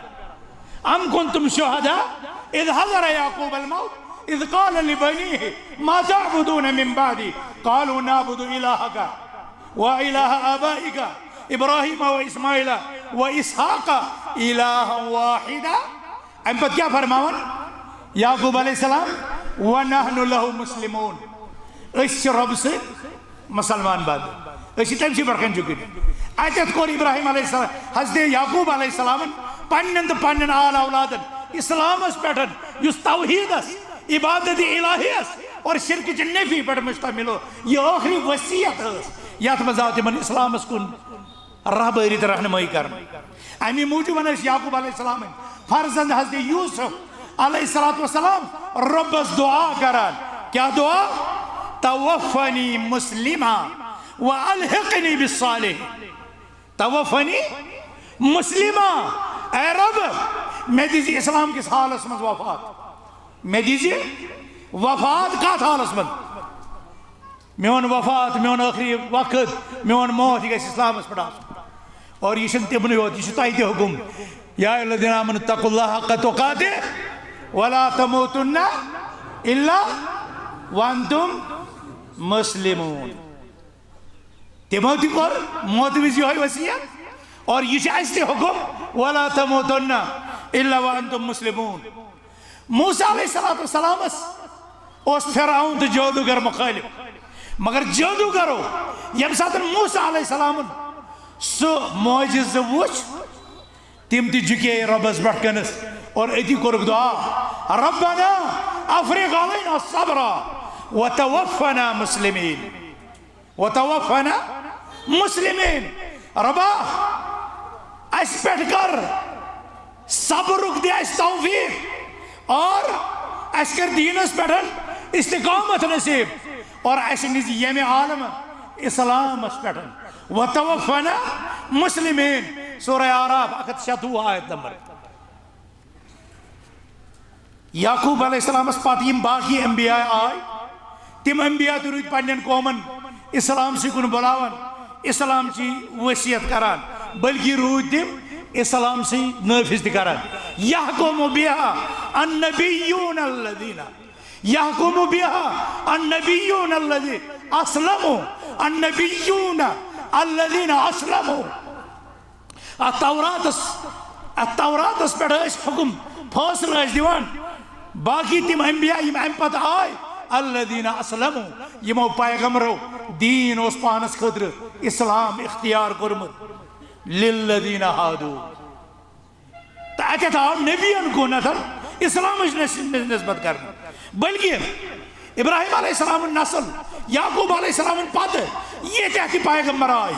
"ام کنتم شہداء اذ حضر یعقوب الموت اذ قال لبنیہ ما تعبدون من بعدی قالوا نعبد الہک وإله آبائك إبراهيم وإسماعيل وإسحاق إلها واحدا۔ امہِ پتہٕ کیٛاہ فرماوان؟ یعقوب علیہ السلام، "ونحن له مسلمون"، أسۍ چھِ رۄبہٕ سۭتۍ مسلمان بنٛد، أسۍ چھِ تٔمۍ سٕے برٛونٛہہ کَنہِ جُکٕنۍ۔ اَتٮ۪تھ کوٚر ابراہیم علیہ السلام، حضرت یعقوب علیہ السلامن، پننٮ۪ن تہٕ پننٮ۪ن آل اولادن اسلامس پٮ۪ٹھ، یُس توحیدس، عبادت الہیس اور شرک چہِ نفی پٮ۪ٹھ مشتمل اوس۔ یہِ ٲخری وصیت ٲس، یتھ منٛز آو تِمن اسلامس کُن رہبری تہٕ رہنمٲیی کرنہٕ۔ امی موٗجوٗب ٲسۍ یعقوب علیہ السلام فرزند حضرت یوسف علیہ الصلوۃ والسلام رۄبس دعا کران۔ کیٛاہ دعا؟ "توفنی مسلما و الحقنی بالصالحین۔" توفنی مسلما، اے رب، مےٚ دِزِ اسلام کِس حالس منٛز وفات۔ مےٚ دِزِ وفات کتھ حالس منٛز؟ میون وفات، میون ٲخری وقت، میون موت، یہِ گژھِ اسلامس پٮ۪ٹھ آسُن۔ اور یہِ چھُنہٕ تِمنٕے یوت، یہِ چھُ تۄہہِ تہِ حُکُم۔ یا ایھا الذین آمنوا اتقوا اللہ حق تقاتہ ولا تموتن الا وانتم مسلمون۔ تِمو تہِ کوٚر موتہٕ وِزِ یِہوٚے وصیت، اور یہِ چھُ اَسہِ تہِ حُکُم، "ولا تموتن الا وانتم مسلمون۔" موسیٰ علیہ الصلوۃ والسلامس اوس فرعون تہٕ جادوگر مخٲلف، مگر جادوگرو ییٚمہِ ساتہٕ موسیٰ علیہ السلامن سُہ معجزٕ وُچھ، تِم تہِ جُکے رۄبس برٛونٛہہ کنس اور أتی کوٚرُکھ دعا، "ربنا افرغ علینا صبرا وتوفنا مسلمین، وتوفنا مسلمین۔" رۄبا، اسہِ پٮ۪ٹھ کر صبرُک، دِ اسہِ توفیق اور اسہِ کر دیٖنس پٮ۪ٹھ استقامت نصیب اور اسہِ نِز ییٚمہِ عالمہٕ اسلامس پٮ۪ٹھ۔ وتوفنا مسلمین، سورہ اعراف، اکھ ہتھ شتوُہ آیت نمبر۔ یعقوب علیہ السلامس پتہٕ یِم باقی انبیاء آے، تِم انبیاء تہِ روٗدۍ پننٮ۪ن قومن اسلام سٕے کُن بُلاوان، اسلام چی وصیت کران، بلکہ روٗدۍ تِم اسلام سٕے نٲفذ تہِ کران۔ یحکم بها النبیون الذین، یحکم بها النبیون الذین اسلموا، النبیون الذین اسلموا۔ اتھ توراتس، اتھ توراتس پٮ۪ٹھ ٲسۍ حُکُم، فٲصلہٕ ٲسۍ دِوان۔ باقی تِم انبیاء یِم امہِ پتہٕ آے، الذین اسلموا، یِمو پیغمبرو دیٖن اوس پانس خٲطرٕ اسلام اختیار کوٚرمُت، للذین ہادوا، تہٕ اتٮ۪تھ آو نبین کُنتھ اسلامٕچ نس-، نسبت کرنہٕ، بلکہ ابراہیم علیہ السلام نسل، یعقوب علیہ السلام پتہٕ ییٖتیٛاہ تہِ پیغمبر آے،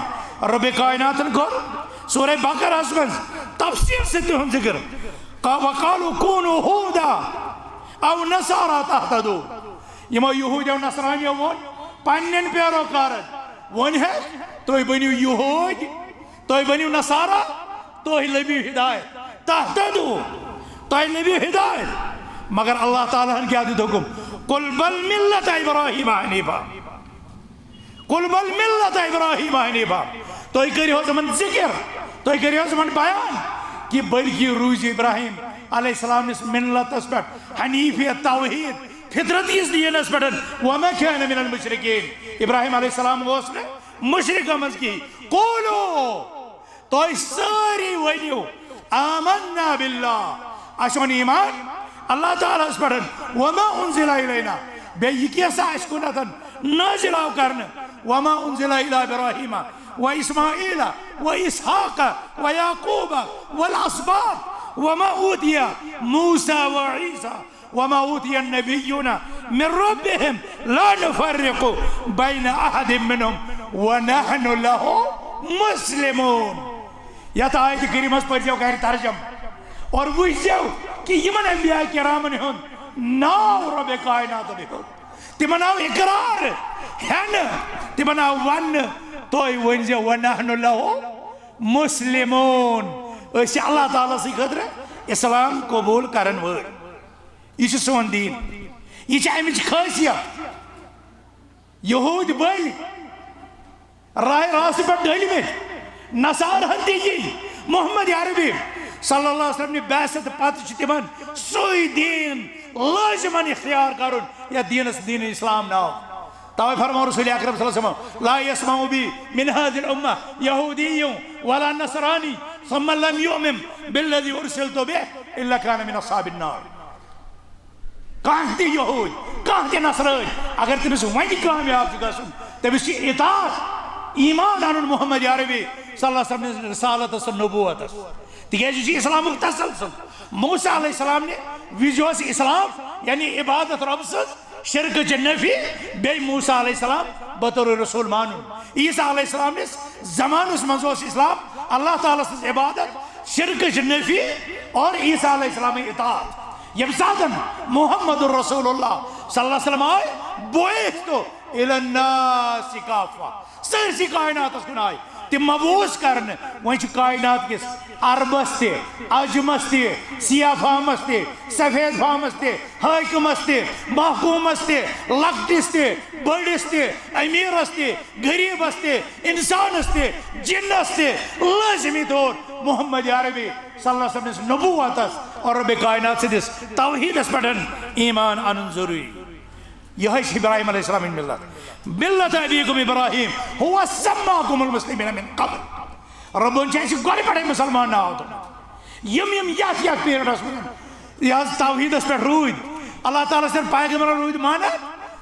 رب کائناتن کوٚر سورہ بقرہس منٛز تفصیل سۭتۍ تِہُنٛد ذکر۔ قا-، وقالوا کونوا ہودا او نصارا تہتدوا۔ یِمو یہوٗدیو نصرانیو ووٚن پننٮ۪ن پیروکارن، ووٚن ہے، تُہۍ بٔنِو یہوٗدۍ، تُہۍ بٔنِو نصارا، تُہۍ لٔبِو ہدایت، تہتدوا، تۄہہِ لٔبِو ہدایت۔ مگر اللہ تعالیٰ ہن کیٛاہ دیُت حُکُم؟ قل بل ملت ابراہیم حنیفا۔ قل بل ملت ابراہیم حنیفا۔ تُہۍ کٔرِو حظ یِمن ذکر، تُہۍ کٔرِو حظ یِمن بیان کہِ بلکہِ روٗزِ ابراہیم علیہ السلام نِس ملتس پٮ۪ٹھ، حنیفیت، توحید، فطرت کِس دیٖنس پٮ۪ٹھ۔ وما کان من المشرکین۔ ابراہیم علیہ السلام اوس نہٕ مشرکو منٛز کِہیٖنۍ۔ قولوا، تُہۍ سٲری ؤنِو، آمنا باللہ، اَسہِ اوٚن ایمان اللہ تعالیٰ ہَس پٮ۪ٹھ، وما انزل الینا، بیٚیہِ یہِ کینٛہہ سا اَسہِ کُنتھ نٲزِل آو کرنہٕ، وما انزل الی ابراہیم و اسماعیل و اسحاق و یعقوب والاسباط وما اوتی موسی و عیسی وما اوتی النبیون من ربهم لا نفرق بین احد منهم ونحن له مسلمون۔ یتھ آیت کریمس پٔرزیو گرِ ترجم اور وٕچھزیو کہ یِمن انبیاء کرامن ہُنٛد ناو رب کائناتن ہیوٚت۔ تِمن آو اقرار ہٮ۪نہٕ، تِمن آو وننہٕ، تُہۍ ؤنزیو ونحن له مسلمون، أسۍ چھِ اللہ تعالیٰ سٕے خٲطرٕ اسلام قبول کرن وٲلۍ۔ یہِ چھُ سون دیٖن، یہِ چھِ امِچ خٲصیت۔ یہوٗدۍ بٔلۍ راہِ راستہٕ پٮ۪ٹھ ڈٔلۍ مٕتۍ، نصارہن تہِ یی۔ محمد عربی صلی اللہ علیہ وسلم نہِ بعثت پتہٕ چھُ تِمن سُے دیٖن لٲزمن اختیار کرُن، یتھ دیٖنس دیٖن اسلام ناو۔ توے فرمو رسول اکرم صلی اللہ علیہ وسلم، لا يسمع بي من هذه الامة يهودي ولا نصراني ثم لم يؤمن بالذي ارسلت به الا كان من اصحاب النار۔ کانٛہہ تہِ یہوٗدۍ، کانٛہہ تہِ نصرٲنۍ، اگر تٔمِس وۄنۍ کامیاب چھُ گژھُن، تٔمِس چھِ اطاعت، ایمان اَنُن محمد عربی صلی اللہ علیہ وسلم نِس رسالتس تہٕ نبوتس۔ تِکیازِ یہِ چھُ اسلامُک تسلسل۔ موسیٰ علیہ السلام نہِ وِزِ اوس اسلام، یعنی عبادت رۄب سٕنٛز، شرکٕچ نفی، بیٚیہِ موسیٰ علیہ السلام بطور رسول مانُن۔ عیسیٰ علیہ السلام نِس زمانس منٛز اوس اسلام اللہ تعالیٰ سٕنٛز عبادت، شرکٕچ نفی اور عیسیٰ علیہ السلام اطاعت۔ ییٚمہِ ساتہٕ محمد رسول اللہ صلی اللہ علیہ وسلم آے، بعثت الی الناس کافہ، سٲرسٕے کائناتس کُن آے تِم مبعوث کرنہٕ۔ وۄنۍ چھُ کائنات کِس عربس تہِ، عجمس تہِ، سیاہ فامس تہِ، سفید فامس تہِ، حٲکمس تہِ، محکومس تہِ، لۄکٹِس تہِ، بٔڑِس تہِ، امیرس تہِ، غریبس تہِ، انسانس تہِ، جنس تہِ لٲزمی طور محمد عربی صلی اللہ علیہ وسلم سٕنٛدِس نبوتس اور رب کائنات سٕنٛدِس توحیدس پٮ۪ٹھ ایمان انُن ضروری۔ یہے چھِ ابراہیم علیہ السلام ہٕنٛز ملت۔ ملت ابیکم ابراہیم ہو سماکم المسلمین من قبل۔ ربن چھِ اَسہِ گۄڈٕ پٮ۪ٹھے مسلمان ناو تھوٚومُت۔ یِم یِم یتھ یتھ پیریڈس منٛز یہِ حظ توحیدس پٮ۪ٹھ روٗدۍ، اللہ تعالیٰ سٕنٛدٮ۪ن پیغمبرن روٗدۍ مانان،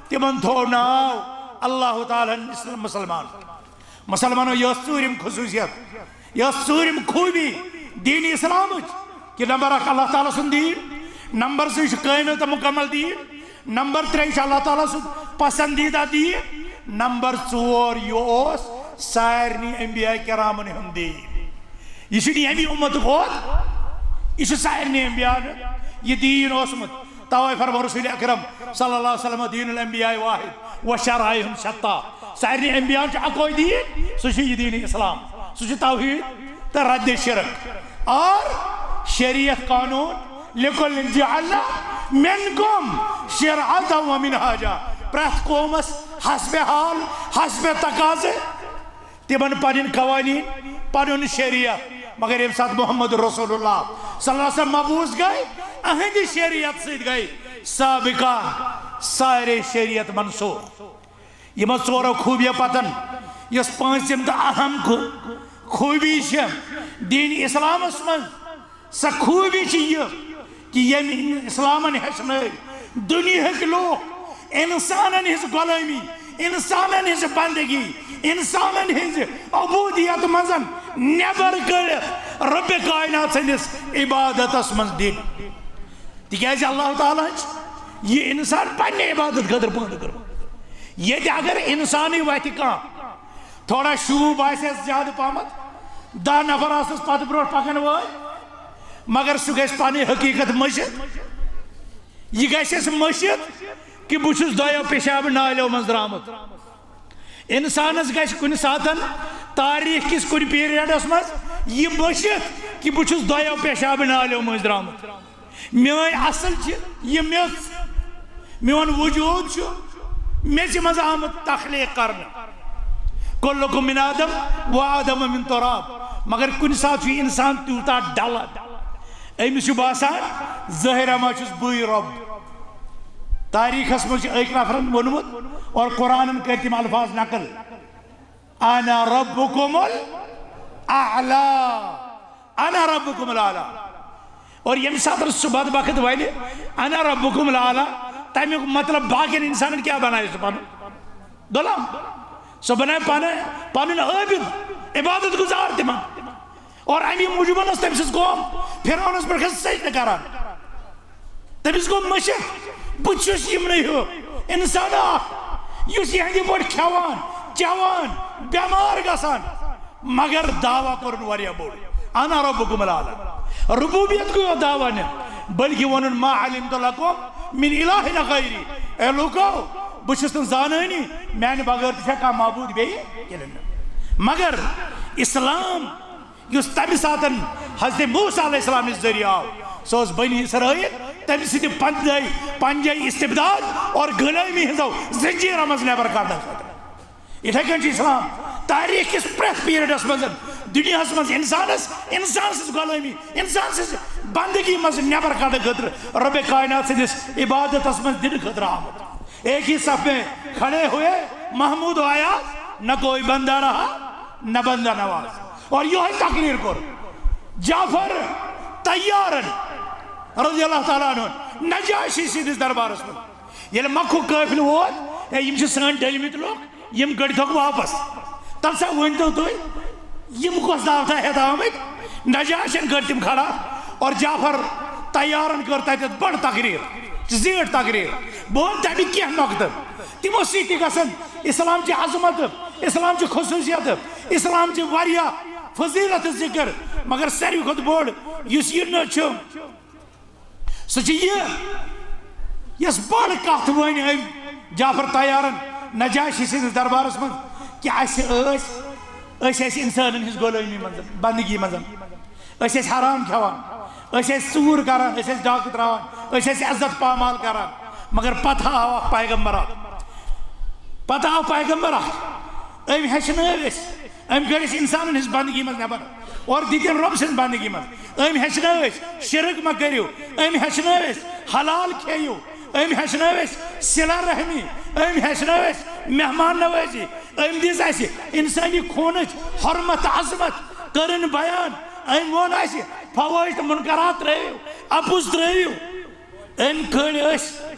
تِمن تھوٚو ناو اللہ تعالیٰ ہن اسلام، مسلمان۔ مسلمانو، یہِ ٲس ژوٗرِم خصوٗصیت، یہِ ٲس ژوٗرِم خوٗبی دین اسلامٕچ، کہ نمبر اکھ اللہ تعالیٰ سُنٛد دیٖن، نمبر زٕ چھُ کٲمل تہٕ مکمل دیٖن، نمبر ترٛےٚ چھُ اللہ تعالیٰ سُنٛد پسندیدہ دیٖن، نمبر ژور یہِ اوس سارنٕے انبیاء کرامن ہُنٛد دیٖن۔ یہِ چھُنہٕ ییٚمہِ اُمتُک یوت، یہِ چھُ سارنٕے انبیاءن یہِ دیٖن اوسمُت۔ توے فرمو رسول اکرم صلی اللہ علیہ وسلم، دین الانبیاء واحد و شرائعهم شتیٰ۔ سارنٕے انبیاءن چھُ اکوے دیٖن، سُہ چھُ یہِ دیٖن اسلام، سُہ چھُ توحید تہٕ رد شرک۔ اور شریعت قانون، لکل جعلنا منکم شرعة و منہاجا، پرٛٮ۪تھ قومس حسب حال، حسب تقاضہٕ، تِمن پنٕنۍ قوانین، پنُن شریعت۔ مگر ییٚمہِ ساتہٕ محمد رسول اللہ صلی اللہ علیہ وسلم مبعوث گٔے، اہندِ شریعت سۭتۍ گٔے سابقہ سارے شریعت منسوخ۔ یِمو ژورو خوٗبیو پتن یۄس پٲنٛژِم تہٕ اہم خو-، خوٗبی چھِ دین اسلامس منٛز، سۄ خوٗبی چھِ یہِ کہ ییٚمہِ اسلامن ہیٚچھنٲوۍ دُنیاہٕکۍ لوٗکھ انسانن ہٕنٛز غلٲمی، انسانن ہٕنٛز بندگی، انسانن ہٕنٛزِ عبودیت منٛز نٮ۪بر کٔڑِتھ رب کائنات سٕنٛدِس عبادتس منٛز دِنۍ۔ تِکیازِ اللہ تعالیٰ ہن چھِ یہِ انسان پننہِ عبادت خٲطرٕ پٲدٕ کوٚرمُت۔ ییٚتہِ اگر انسانٕے وتھِ کانٛہہ، تھوڑا شوٗب آسٮ۪س زیادٕ پہمتھ، دَہ نفر آسَس پتہٕ برونٛٹھ پکن وٲلۍ، مگر سُہ گژھِ پنٕنۍ حقیقت مٔشِتھ۔ یہِ گژھٮ۪س مٔشِتھ کہ بہٕ چھُس دۄیو پیشاب نالیو منٛز درٛامُت۔ انسانس گژھِ کُنہِ ساتن تاریخ کِس کُنہِ پیریڈس منٛز یہِ مٔشِتھ کہ بہٕ چھُس دۄیو پیشاب نالیو منٛز درٛامُت۔ میٲنۍ اصل چھِ یہِ میٚژ، میون وجود چھُ میٚژِ منٛز آمُت تخلیق کرنہٕ۔ کلکم من آدم و آدم من تراب۔ مگر کُنہِ ساتہٕ چھُ انسان تیوٗتاہ ڈلان، أمِس چھُ باسان ظٲہرہ ما چھُس بٕے رۄب۔ تاریخس منٛز چھُ أکۍ نفرن ووٚنمُت اور قرآنن کٔرۍ تِم الفاظ نقل، انا ربکم الاعلی، انا ربکم الاعلی۔ اور ییٚمہِ ساتہٕ سُہ بدبخت ونہِ انا ربکم الاعلی، تمیُک مطلب باقین انسانن کیٛاہ بنایہِ سُہ پنُن غلام؟ سُہ بنایہِ پنٕنۍ، پنُن عٲبد، عبادت گزار تِمن۔ اور امی موٗجوٗب ٲس تٔمۍ سٕنٛز قوم فرعونس پٮ۪ٹھ سجدٕ کران۔ تٔمِس گوٚو مٔشِتھ، بہٕ چھُس یِمنٕے ہیوٗ انسان اکھ، یُس یِہنٛدِ پٲٹھۍ کھٮ۪وان، چٮ۪وان، بٮ۪مار گژھان، مگر دعویٰ کوٚرُن واریاہ بوٚڑ، انا ربکم الاعلی۔ ربوبیت گوٚو یوت دعویٰ نہٕ، بلکہِ ووٚنُن ما علمت لکم من الہ غیری۔ اے لوٗکو، بہٕ چھُس نہٕ زانٲنی، میانہِ بغٲر تہِ چھا کانٛہہ معبوٗد بیٚیہِ کِنہٕ نہٕ۔ مگر اسلام یُس تمہِ ساتن حضرت موسیٰ علیہ السلام نِس ذٔریعہٕ آو، سُہ اوس بنی اسرائیل، تمہِ سۭتۍ پنجے، پنجے استبداد اور غلٲمی ہٕنٛزو زنجیرو منٛز نٮ۪بر کڑنہٕ خٲطرٕ۔ یِتھے کٔنۍ چھُ اسلام تاریخ کِس پرٛٮ۪تھ پیریڈس منٛز دُنیاہس منٛز انسانس، انسان سٕنٛز غلٲمی، انسان سٕنٛز بندگی منٛز نٮ۪بر کڑنہٕ خٲطرٕ رب کائنات سٕنٛدِس عبادتس منٛز دِنہٕ خٲطرٕ آمُت۔ ایک ہی صف میں کھڑے ہوئے محمود و ایاز، نہ کوئی بندہ رہا، نہ بندہ نواز۔ اور یہے تقریر کوٚر جعفر طیارن رضی اللہ تعالیٰ عنہ نجاشی سٕنٛدِس دربارس منٛز۔ ییٚلہِ مکُک قٲفلہٕ ووت، ہے، یِم چھِ سٲنۍ ڈٔلمٕتۍ لُکھ، یِم کٔڑۍتوکھ واپس۔ تَلہٕ سا ؤنۍتو تُہۍ، یِم کۄس دعوتہ ہٮ۪تھ آمٕتۍ؟ نجاشن کٔر تِم کھڑا اور جعفر طیارن کٔر تَتٮ۪تھ بٔڑ تقریر، زیٖٹھ تقریر۔ بہٕ وَنہٕ تَمِکۍ کینٛہہ نۄقطہٕ۔ تِمو سۭتۍ تہِ گژھن اسلام چہِ عظمت، اسلام چہِ خصوٗصیت، اسلام چہِ واریاہ فضیلت ذکر، مگر ساروی کھۄتہٕ بوٚڑ یُس یہِ نہٕ چھُ، سُہ چھُ یہِ، یۄس بٔڑ کتھ ؤنۍ أمۍ جعفر طیارن نجاشی سٕنٛدِس دربارس منٛز، کہِ اسہِ ٲسۍ، أسۍ ٲسۍ انسانن ہٕنٛز غلٲمی منٛز، بندگی منٛز، أسۍ ٲسۍ حرام کھٮ۪وان، أسۍ ٲسۍ ژوٗر کران، أسۍ ٲسۍ ڈاکہٕ تراوان، أسۍ ٲسۍ عزت پامال کران، مگر پتہٕ آو اکھ پیغمبر اکھ، پتہٕ آو پیغمبر اکھ، أمۍ ہیٚچھنٲو أسۍ۔ أمۍ کٔڑۍ أسۍ انسانن ہٕنٛز بندگی منٛز نٮ۪بر اور دِتِن رۄب سٕنٛز بندگی منٛز۔ أمۍ ہیٚچھنٲو أسۍ شرک مہ کٔرِو، أمۍ ہیٚچھنٲو أسۍ حلال کھیٚیِو، أمۍ ہیٚچھنٲو أسۍ صلہ رحمی، أمۍ ہیٚچھنٲو أسۍ مہمان نوٲزی، أمۍ دِژ اَسہِ انسٲنی خوٗنٕچ حرمت عظمت کٔرٕن بیان۔ أمۍ ووٚن اَسہِ فوٲہِش تہٕ منکرات ترٲیِو، اَپُز ترٲیِو۔ أمۍ کٔڑۍ أسۍ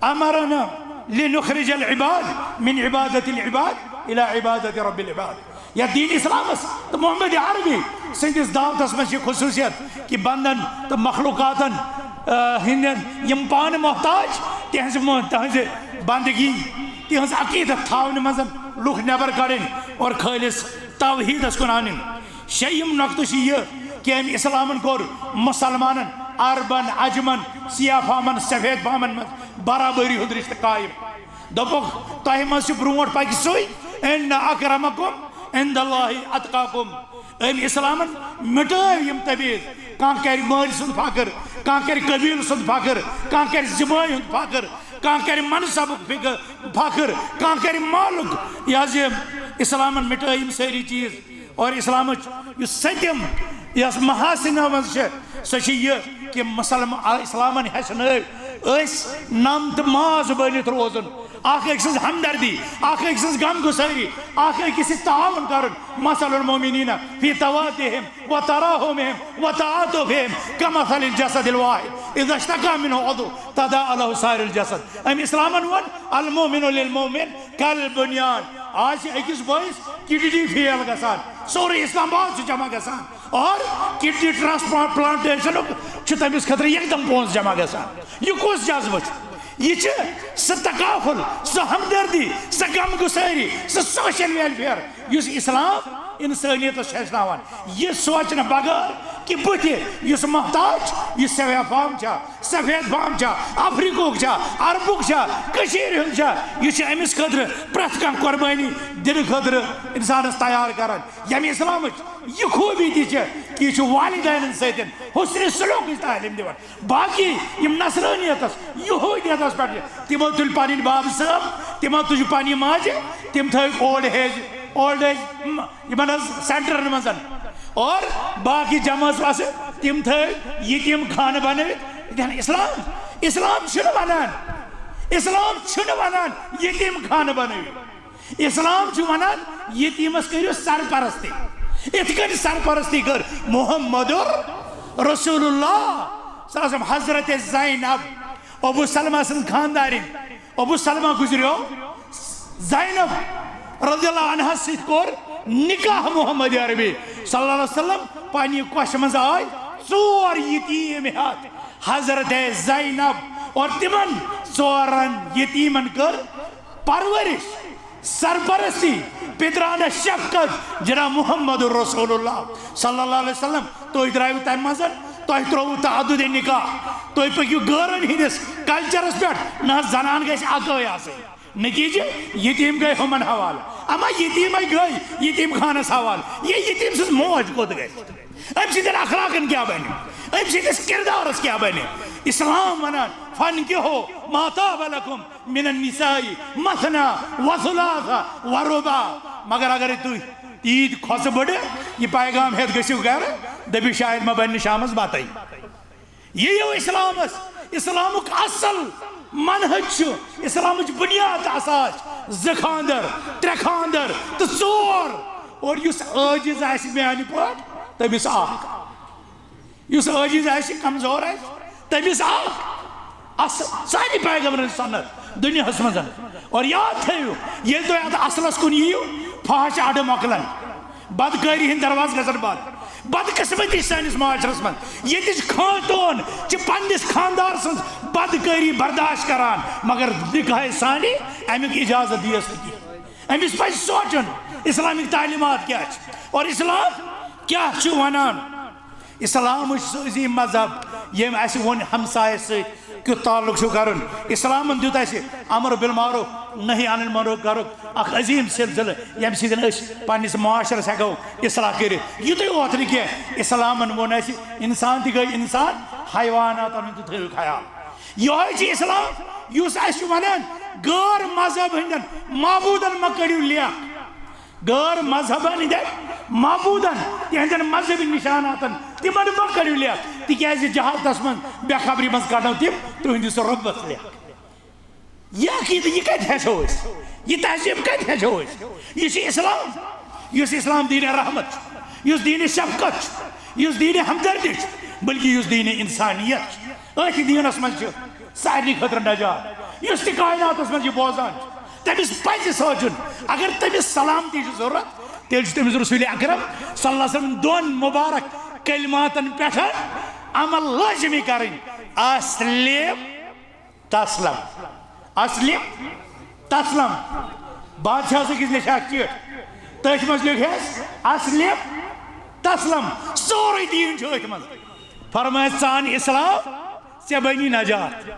امرنا لنخرج العباد من عبادة العباد الى عبادة رب العباد۔ یا دین اسلامس تہٕ محمد عربی سٕنٛدِس دعوتس منٛز چھِ خصوٗصیت کہِ بندن تہٕ مخلوقاتن، آ، ہٕنٛدٮ۪ن یِم پانہٕ محتاج، تِہنٛزِ مو-، تِہنٛزِ بندگی، تِہنٛز عقیدت تھاونہٕ منٛز لُکھ نٮ۪بر کڑٕنۍ اور خٲلص توحیدس کُن انٕنۍ۔ شیٚیِم نۄقطہٕ چھُ یہِ کہِ أمۍ اسلامن کوٚر مسلمانن، عربن، عجمن، سیاہ فامن، سفید فامن منٛز برابری ہُنٛد رشتہٕ قائم۔ دوٚپُکھ، تۄہہِ منٛز چھُ برونٛٹھ پکہِ سُے، ان اکرمکم عند اللہ اتقاکم۔ أمۍ اسلامن مٹٲو یِم تمیز۔ کانٛہہ کرِ مٲلۍ سُنٛد فخر، کانٛہہ کرِ قبیلہٕ سُنٛد فخر، کانٛہہ کرِ زِبٲنۍ ہُنٛد فخر، کانٛہہ کرِ منصبُک فکر، فخر، کانٛہہ کرِ مالُک۔ یہِ حظ یہِ اسلامن مٹٲے یِم سٲری چیٖز۔ اور اسلامٕچ یُس سٔتِم یۄس محاسنو منٛز چھِ، سۄ چھِ یہِ کہِ مسلم-، آ، اسلامن ہیٚچھنٲوۍ أسۍ نم تہٕ ماز بٔنِتھ روزُن، اکھ أکۍ سٕنٛز ہمدردی، اکھ أکۍ سٕنٛز غم گسٲری، اکھ أکِس سۭتۍ تعاون کرُن۔ مثل المؤمنین فی توادہم و تراحمہم و تعاطفہم کمثل الجسد الواحد اذا اشتکا منہ عضو تداعی لہ سائر الجسد۔ أمۍ اسلامن ووٚن، المؤمن للمؤمن کل بنیان۔ آز چھِ أکِس بٲیِس کڈنی فیل گژھان، سورُے اسلام آباد چھُ جمع گژھان اور کڈنی ٹرانسپلانٹیشنُک چھُ تٔمِس خٲطرٕ یکدم پونٛسہٕ جمع گژھان۔ یہِ کُس جذبہٕ چھُ؟ یہِ چھِ سۄ تکافل، سۄ ہمدردی، سۄ غم گسٲری، سۄ سوشل ویلفیئر یُس اسلام انسٲنیتس چھُ ہیٚچھناوان۔ یہِ سونچنہٕ بغٲر کہِ بہٕ تہِ یُس محتاج چھُ، یُس سیاہ فام چھا، سفید فام چھا، افریقہُک چھا، عربُک چھا، کٔشیٖرِ ہُنٛد چھا، یہِ چھُ أمِس خٲطرٕ پرٛٮ۪تھ کانٛہہ قۄربٲنی دِنہٕ خٲطرٕ انسانس تیار کران۔ ییٚمہِ اسلامٕچ یہِ خوٗبی تہِ چھِ کہِ یہِ چھُ والدینن سۭتۍ حسن سلوکٕچ تعلیٖم دِوان۔ باقی یِم نصرٲنیتس، یہوٗدیتس پٮ۪ٹھ چھِ، تِمو تُلۍ پنٕنۍ بابہٕ صٲب، تِمو تُج پننہِ ماجہِ، تِم تھٲوۍ اولڈ ایج، اولڈ ایج، م-، یِمن حظ سینٹرن منٛز۔ اور باقی جمٲژ آسہٕ، تِم تھٲوۍ یتیٖم خانہٕ بنٲوِتھ۔ یتھ اسلام، اسلام چھُنہٕ ونان، اسلام چھُنہٕ ونان یتیٖم خانہٕ بنٲوِو۔ اسلام چھُ ونان، یتیٖمس کٔرِو سرپرستی۔ اِتھ کٔنۍ سرپرستی کٔر محمد رسول اللہ صلی اللہ علیہ وسلم، حضرت زینب، ابو سلمہ سٕنٛز خاندارِنۍ۔ ابو سلمہ گُزریو، زینب رضی اللہ عنہس سۭتۍ کوٚر نکاح محمد عربی صلی اللہ علیہ وسلم۔ پننہِ کۄشہِ منٛز آے ژور یتیٖم ہٮ۪تھ حضرت زینب، اور تِمن ژورن یتیٖمن کٔر پرورش، سرپرستی، پترانہ شفقت جناب محمد رسول اللہ صلی اللہ علیہ وسلم۔ تُہۍ درٛایِو تَمہِ منٛز، تۄہہِ ترٛووُ تعدد نکاح، تُہۍ پٔکِو غٲرن ہٕنٛدِس کلچرس پٮ۪ٹھ۔ نہ حظ، زنان گژھِ اکٲے آسٕنۍ۔ نتیجہ، یتیٖم گٔے ہُمن حوالہٕ۔ اما یتیٖمے گٔے یتیٖم خانس حوالہٕ، یہِ یتیٖم سٕنٛز موج کوٚت گژھِ؟ أمۍ سٕنٛدٮ۪ن اخلاقن کیٛاہ بنہِ؟ أمۍ سٕنٛدِس کردارس کیٛاہ بنہِ؟ اسلام ونان، فانکحوا ما طاب لکم من النساء مثنی و ثلاث و رباع۔ مگر اگر تُہۍ عید کھۄژٕ بٔڑٕ یہِ پیغام ہٮ۪تھ گٔژھِو گرٕ، دٔپِو شاید ما بنہِ نہٕ شامس بتَے۔ یہِ یِیو اسلامس، اسلامُک اصل منہج چھُ اسلامٕچ بُنیاد، اساس، زٕ خاندر، ترٛےٚ خاندر تہٕ ژور۔ اور یُس عٲجِز آسہِ میانہِ پٲٹھۍ، تٔمِس اکھ۔ یُس عٲجِز آسہِ، کمزور آسہِ، تٔمِس اکھ۔ اصل، سارے پیغمبرن سنت دُنیاہس منٛز۔ اور یاد تھٲیِو، ییٚلہِ تُہۍ اتھ اصلس کُن یِیِو، فحش اڈٕ مۄکلن۔ بدکٲری ہٕنٛدۍ دروازٕ گژھن بنٛد۔ بدقسمتی سٲنِس معاشرس منٛز، ییٚتِچ خاتوٗن چھِ پننِس خاندار سٕنٛز بدکٲری برداشت کران، مگر نکاح ثانی امیُک اجازت دِیس نہٕ کینٛہہ۔ أمِس پزِ سونٛچُن، اسلامٕکۍ تعلیمات کیٛاہ چھِ اور اسلام کیٛاہ چھُ ونان۔ اسلام چھُ سُہ عظیٖم مذہب، ییٚمۍ اَسہِ ووٚن ہمسایَس سۭتۍ کیُتھ تعلق چھُ کرُن۔ اسلامن دیُت اَسہِ امر بالمعروف، نہی عن المنکرُک اکھ عظیٖم سلسلہٕ، ییٚمہِ سۭتۍ أسۍ پننِس معاشرس ہٮ۪کو اصلاح کٔرِتھ۔ یُتُے یوت نہٕ کینٛہہ، اسلامن ووٚن اَسہِ، انسان تہِ گٔے انسان، حیواناتن ہُنٛد تہِ تھٲیِو خیال۔ یِہوٚے چھُ اسلام، یُس اَسہِ چھُ ونان، غٲر مذہب ہٕنٛدٮ۪ن معبوٗدن مہ کٔرِو لیکھ۔ غٲر مذہبن ہٕنٛدٮ۪ن معبوٗدن، تِہنٛدٮ۪ن مذہبی نشاناتن، تِمن مہ کٔرِو لیکھ، تِکیازِ جہالتس منٛز، بے خبری منٛز کڑنو تِم تُہنٛدِس رۄبس لیکھ۔ یہِ عقیدٕ، یہِ کتہِ ہیٚچھو أسۍ؟ یہِ تہذیٖب کتہِ ہیٚچھو أسۍ؟ یہِ چھُ اسلام، یُس اسلام دیٖنِ رحمت چھُ، یُس دیٖنِ شفقت چھُ، یُس دیٖنِ ہمدردی چھُ، بلکہِ یُس دیٖنِ انسانیت چھُ۔ أتھۍ دیٖنس منٛز چھُ سارنٕے خٲطرٕ نجات۔ یُس تہِ کائناتس منٛز یہِ بوزان چھُ، تٔمِس پزِ سونٛچُن، اگر تٔمِس سلامتی چھِ ضروٗرت، تیٚلہِ چھُ تٔمِس رسول اکرم صلی اللہ علیہ وسلم دۄن مبارک کلماتن پٮ۪ٹھ عمل لٲزمی کرٕنۍ۔ اسلم تسلم۔ اسلم تسلم۔ بادشاہس أکِس لیٚچھِ اکھ چِٹھۍ، تٔتھۍ منٛز لیوٚکھٮ۪س، اسلم تسلم۔ سورُے دیٖن چھُ أتھۍ منٛز۔ فرمایس، ژٕ اَن اسلام، ژےٚ بنی نجات،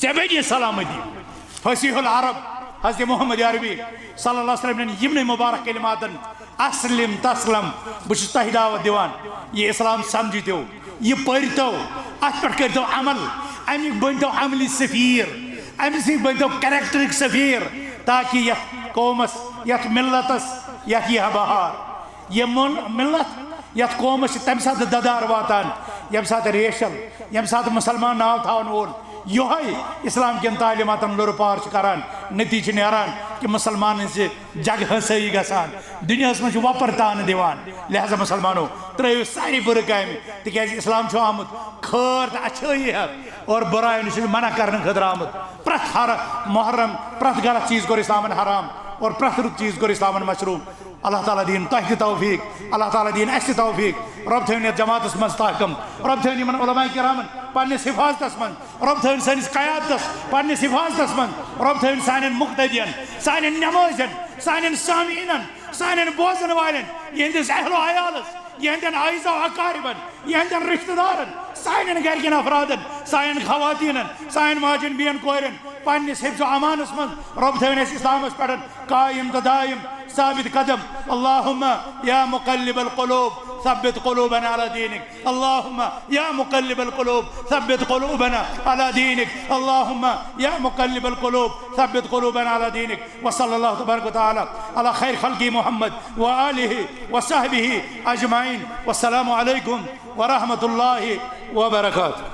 ژےٚ بنی سلامتی۔ فصیح العرب حضرت محمد عربی صلی اللہ علیہ وسلم نٮ۪ن یِمنٕے مبارک کلماتن، اسلم تسلم، بہٕ چھُس تۄہہِ دعوت دِوان، یہِ اسلام سمجھِتو، یہِ پٔرۍتو، اتھ پٮ۪ٹھ کٔرۍتو عمل، امیُک بٔنۍتو عملی سفیر، امہِ سۭتۍ بٔنۍتو کریکٹرٕکۍ سفیر، تاکہِ یتھ قومس، یتھ ملتس، یتھ یی ہا بہار۔ یہِ مل-، ملت، یتھ قومس چھِ تمہِ ساتہٕ ددار واتان، ییٚمہِ ساتہٕ ریشل، ییٚمہِ ساتہٕ مسلمان ناو تھاون وول، یِہوٚے اسلام کٮ۪ن تعلیماتن لُرٕ پار چھُ کران۔ نتیجہٕ چھُ نیران کہِ مسلمانن چھِ جگ ہسٲیی گژھان، دُنیاہس منٛز چھُ وۄپر تانہٕ دِوان۔ لہذا مسلمانو، ترٲیِو سارے بُرٕ کامہِ، تِکیازِ اسلام چھُ آمُت خٲر تہٕ اچھٲیی ہٮ۪تھ اور بُرایو نِش منع کرنہٕ خٲطرٕ آمُت۔ پرٛٮ۪تھ ہر محرم، پرٛٮ۪تھ غلط چیٖز کوٚر اسلامن حرام اور پرٛٮ۪تھ رُت چیٖز کوٚر اسلامن مشروع۔ اللہ تعالیٰ دِیِن تۄہہِ تہِ توفیق، اللہ تعالیٰ دِیِن اَسہِ تہِ توفیق۔ رۄب تھٲیِن یَتھ جماعتس منٛز تحکم، رۄب تھٲیِن یِمن علماء کرامن پننِس حفاظتس منٛز، رۄب تھٲیِن سٲنِس قیادتس پننِس حفاظتس منٛز، رۄب تھٲیِن سانٮ۪ن مقتدین، سانٮ۪ن نمٲزٮ۪ن، سانٮ۪ن سامعیٖنن، سانٮ۪ن بوزن والٮ۪ن، یِہنٛدِس اہل و عیالس، یِہنٛدٮ۪ن اعزا و اقاربن، یِہنٛدٮ۪ن رشتہٕ دارن، سانٮ۪ن گرِکٮ۪ن افرادن، سانٮ۪ن خواتیٖنن، سانٮ۪ن ماجٮ۪ن بیٚین کورٮ۪ن پننِس حفظ و امانس منٛز۔ رۄب تھٲیِن اَسہِ اسلامس پٮ۪ٹھ قائم تہٕ دائم، ثابت قدم۔ اللهم يا مقلب القلوب ثبت قلوبنا على دينك۔ اللهم يا مقلب القلوب ثبت قلوبنا على دينك۔ اللهم يا مقلب القلوب ثبت قلوبنا على دينك۔ وصلى الله تبارك وتعالى على خير خلقه محمد وآله وصحبه أجمعين۔ والسلام عليكم ورحمة الله وبركاته۔